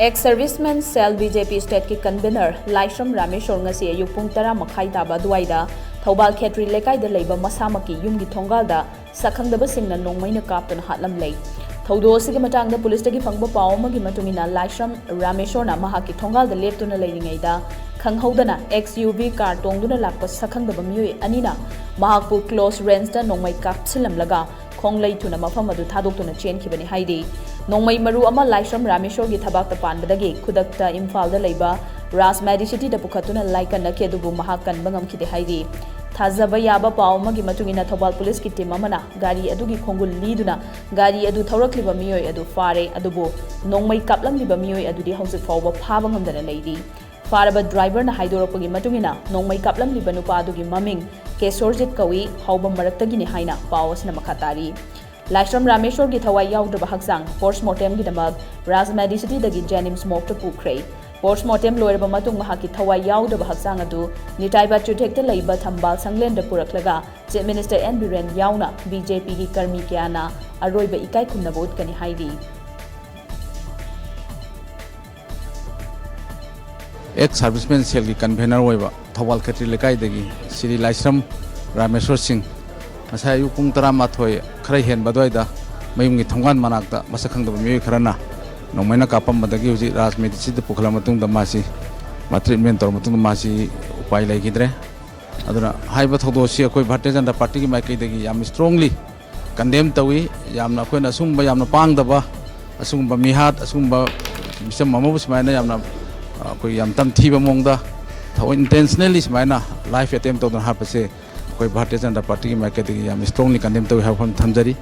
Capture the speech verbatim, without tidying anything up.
Ex Servicemen Cell B J P Stateꯀꯤ convener ꯂꯥꯏꯁ꯭ꯔꯝ ꯔꯥꯃꯦꯁꯣꯔ ꯉꯁꯤ ꯑꯌꯨꯛ ꯄꯨꯡ ꯇꯔꯥ ꯃꯈꯥꯏ ꯇꯥꯕ ꯑꯗꯨꯋꯥꯏꯗ ꯊꯧꯕꯥꯜ ꯈꯦꯇ꯭ꯔꯤ ꯂꯩꯀꯥꯏꯗ ꯂꯩꯕ ꯃꯁꯥꯃꯛꯀꯤ ꯌꯨꯝꯒꯤ ꯊꯣꯡꯒꯥꯜꯗ ꯁꯛꯈꯪꯗꯕꯁꯤꯡꯅ ꯅꯣꯡꯃꯩꯅ ꯀꯥꯞꯇꯨꯅ ꯍꯥꯠꯂꯝꯂꯦ꯫ ꯊꯧꯗꯣꯛ ꯑꯁꯤꯒꯤ ꯃꯇꯥꯡꯗ ꯄꯨꯂꯤꯁꯇꯒꯤ ꯐꯪꯕ ꯄꯥꯎ ꯑꯃꯒꯤ ꯃꯇꯨꯡ ꯏꯟꯅ, ꯂꯥꯏꯁ꯭ꯔꯝ ꯔꯥꯃꯦꯁꯣꯔꯅ ꯃꯍꯥꯛꯀꯤ ꯊꯣꯡꯒꯥꯜꯗ ꯂꯦꯞꯇꯨꯅ ꯂꯩꯔꯤꯉꯩꯗ ꯈꯪꯍꯧꯗꯅ X U V car ꯇꯣꯡꯗꯨꯅ ꯂꯥꯛꯄ ꯁꯛꯈꯪꯗꯕ ꯃꯤꯑꯣꯏ ꯑꯅꯤꯅ ꯃꯍꯥꯛꯄꯨ close rangeꯗ ꯅꯣꯡꯃꯩ ꯀꯥꯞꯁꯤꯜꯂꯝꯂꯒ ꯈꯣꯡꯂꯩ ꯊꯨꯅ ꯃꯐꯝ ꯑꯗꯨ ꯊꯥꯗꯣꯛꯇꯨꯅ ꯆꯦꯟꯈꯤꯕꯅꯤ ꯍꯥꯏꯔꯤ꯫ ꯅꯣꯡꯃꯩ ꯃꯔꯨ ꯑꯃ ꯂꯥꯏꯁ꯭ꯔꯝ ꯔꯥꯃꯦꯁꯣꯔꯒꯤ ꯊꯕꯥꯛꯇ ꯄꯥꯟꯕꯗꯒꯤ ꯈꯨꯗꯛꯇ ꯏꯝꯐꯥꯜꯗ ꯂꯩꯕ ꯔꯥꯖ ꯃꯦꯗꯤꯁꯤꯇꯤꯗ ꯄꯨꯈꯠꯇꯨꯅ ꯂꯥꯏꯀꯠꯅꯈꯤ, ꯑꯗꯨꯕꯨ ꯃꯍꯥꯛ ꯀꯟꯕ ꯉꯝꯈꯤꯗꯦ ꯍꯥꯏꯔꯤ꯫ ꯊꯥꯖꯕ ꯌꯥꯕ ꯄꯥꯎ ꯑꯃꯒꯤ ꯃꯇꯨꯡ ꯏꯟꯅ, ꯊꯧꯕꯥꯜ ꯄꯨꯂꯤꯁꯀꯤ team ꯑꯃꯅ ꯒꯥꯔꯤ ꯑꯗꯨꯒꯤ ꯈꯣꯡꯒꯨꯜ ꯂꯤꯗꯨꯅ ꯒꯥꯔꯤ ꯑꯗꯨ ꯊꯧꯔꯛꯂꯤꯕ ꯃꯤꯑꯣꯏ ꯑꯗꯨ ꯐꯥꯔꯦ, ꯑꯗꯨꯕꯨ ꯅꯣꯡꯃꯩ ꯀꯥꯞꯂꯝꯂꯤꯕ ꯃꯤꯑꯣꯏ ꯑꯗꯨꯗꯤ ꯍꯧꯖꯤꯛ ꯐꯥꯎꯕ ꯐꯥꯕ ꯉꯝꯗꯅ ꯂꯩꯔꯤ꯫ ꯐꯥꯔꯕ driverꯅ ꯍꯥꯏꯗꯣꯔꯛꯄꯒꯤ ꯃꯇꯨꯡ ꯏꯟꯅ, ꯅꯣꯡꯃꯩ ꯀꯥꯞꯂꯝꯂꯤꯕ ꯅꯨꯄꯥ ꯑꯗꯨꯒꯤ ꯃꯃꯤꯡ ꯀꯦꯁꯣꯔꯖꯤꯠ ꯀꯧꯏ, ꯍꯥꯎꯕꯝ ꯃꯔꯛꯇꯒꯤꯅꯤ ꯍꯥꯏꯅ ꯄꯥꯎ ꯑꯁꯤꯅ ꯃꯈꯥ ꯇꯥꯔꯤ꯫ ꯂꯥꯏꯁ꯭ꯔꯝ ꯔꯥꯃꯦꯁꯣꯔꯒꯤ ꯊꯋꯥꯏ ꯌꯥꯎꯗ꯭ꯔꯕ ꯍꯛꯆꯥꯡ post mortemꯒꯤꯗꯃꯛ ꯔꯥꯖ ꯃꯦꯗꯤꯁꯤꯇꯤꯗꯒꯤ JNIMS morgueꯇ ꯄꯨꯈ꯭ꯔꯦ꯫ Post mortem ꯂꯣꯏꯔꯕ ꯃꯇꯨꯡ ꯃꯍꯥꯛꯀꯤ ꯊꯋꯥꯏ ꯌꯥꯎꯗ꯭ꯔꯕ ꯍꯛꯆꯥꯡ ꯑꯗꯨ ꯅꯤꯇꯥꯏꯕ ꯆꯨꯊꯦꯛꯇ ꯂꯩꯕ ꯊꯝꯕꯥꯜ ꯁꯪꯂꯦꯟꯗ ꯄꯨꯔꯛꯂꯒ Chief Minister N ꯕꯤꯔꯦꯟ ꯌꯥꯎꯅ BJPꯒꯤ ꯀꯔꯃꯤ ꯀꯌꯥꯅ ꯑꯔꯣꯏꯕ ꯏꯀꯥꯏ ꯈꯨꯝꯅꯕ ꯎꯠꯀꯅꯤ ꯍꯥꯏꯔꯤ꯫ Ex Servicemen Cellꯒꯤ convener ꯑꯣꯏꯕ ꯊꯧꯕꯥꯜ ꯈꯦꯇ꯭ꯔꯤ ꯂꯩꯀꯥꯏꯗꯒꯤ ꯁ꯭ꯔꯤ ꯂꯥꯏꯁ꯭ꯔꯝ ꯔꯥꯃꯦꯁꯣꯔ ꯁꯤꯡ ꯉꯁꯥꯏ ꯑꯌꯨꯛ ꯄꯨꯡ ꯇꯔꯥꯃꯥꯊꯣꯏ ꯈꯔ ꯍꯦꯟꯕ ꯑꯗꯨꯋꯥꯏꯗ ꯃꯌꯨꯝꯒꯤ ꯊꯣꯡꯒꯥꯟ ꯃꯅꯥꯛꯇ ꯃꯁꯛ ꯈꯪꯗꯕ ꯃꯤꯑꯣꯏ ꯈꯔꯅ ꯅꯣꯡꯃꯩꯅ ꯀꯥꯞꯄꯝꯕꯗꯒꯤ ꯍꯧꯖꯤꯛ ꯔꯥꯖ ꯃꯦꯗꯤꯁꯤꯇꯤꯗ ꯄꯨꯈꯠꯂ ꯃꯇꯨꯡꯗ ꯃꯥꯁꯤ ꯃꯥ treatment ꯇꯧꯔ ꯃꯇꯨꯡꯗ ꯃꯥꯁꯤ ꯎꯄꯥꯏ ꯂꯩꯈꯤꯗ꯭ꯔꯦ꯫ ꯑꯗꯨꯅ ꯍꯥꯏꯔꯤꯕ ꯊꯧꯗꯣꯛ ꯑꯁꯤ ꯑꯩꯈꯣꯏ ꯚꯥꯔꯇꯤꯌ ꯖꯅꯇꯥ ꯄꯥꯔꯇꯤꯒꯤ ꯃꯥꯏꯀꯩꯗꯒꯤ ꯌꯥꯝ strongly condemn ꯇꯧꯏ꯫ ꯌꯥꯝꯅ ꯑꯩꯈꯣꯏꯅ ꯑꯁꯨꯝꯕ ꯌꯥꯝꯅ ꯄꯥꯡꯗꯕ, ꯑꯁꯤꯒꯨꯝꯕ ꯃꯤꯍꯥꯠ, ꯑꯁꯤꯒꯨꯝꯕ ꯃꯤꯆꯝ ꯑꯃꯕꯨ ꯁꯨꯃꯥꯏꯅ ꯌꯥꯝꯅ, ꯑ, ꯑꯩꯈꯣꯏ ꯌꯥꯝ ꯇꯝꯊꯤꯕ ꯃꯑꯣꯡꯗ ꯊꯑꯣꯏ intentionally ꯁꯨꯃꯥꯏꯅ life attempt ꯇꯧꯗꯨꯅ ꯍꯥꯠꯄꯁꯦ ꯑꯩꯈꯣꯏ ꯚꯥꯔꯇꯤꯌ ꯖꯅꯇꯥ ꯄꯥꯔꯇꯤꯒꯤ ꯃꯥꯏꯀꯩꯗꯒꯤ ꯌꯥꯝ strongly condemn ꯇꯧꯏ ꯍꯥꯏꯕ ꯋꯥꯐꯝ ꯊꯝꯖꯔꯤ꯫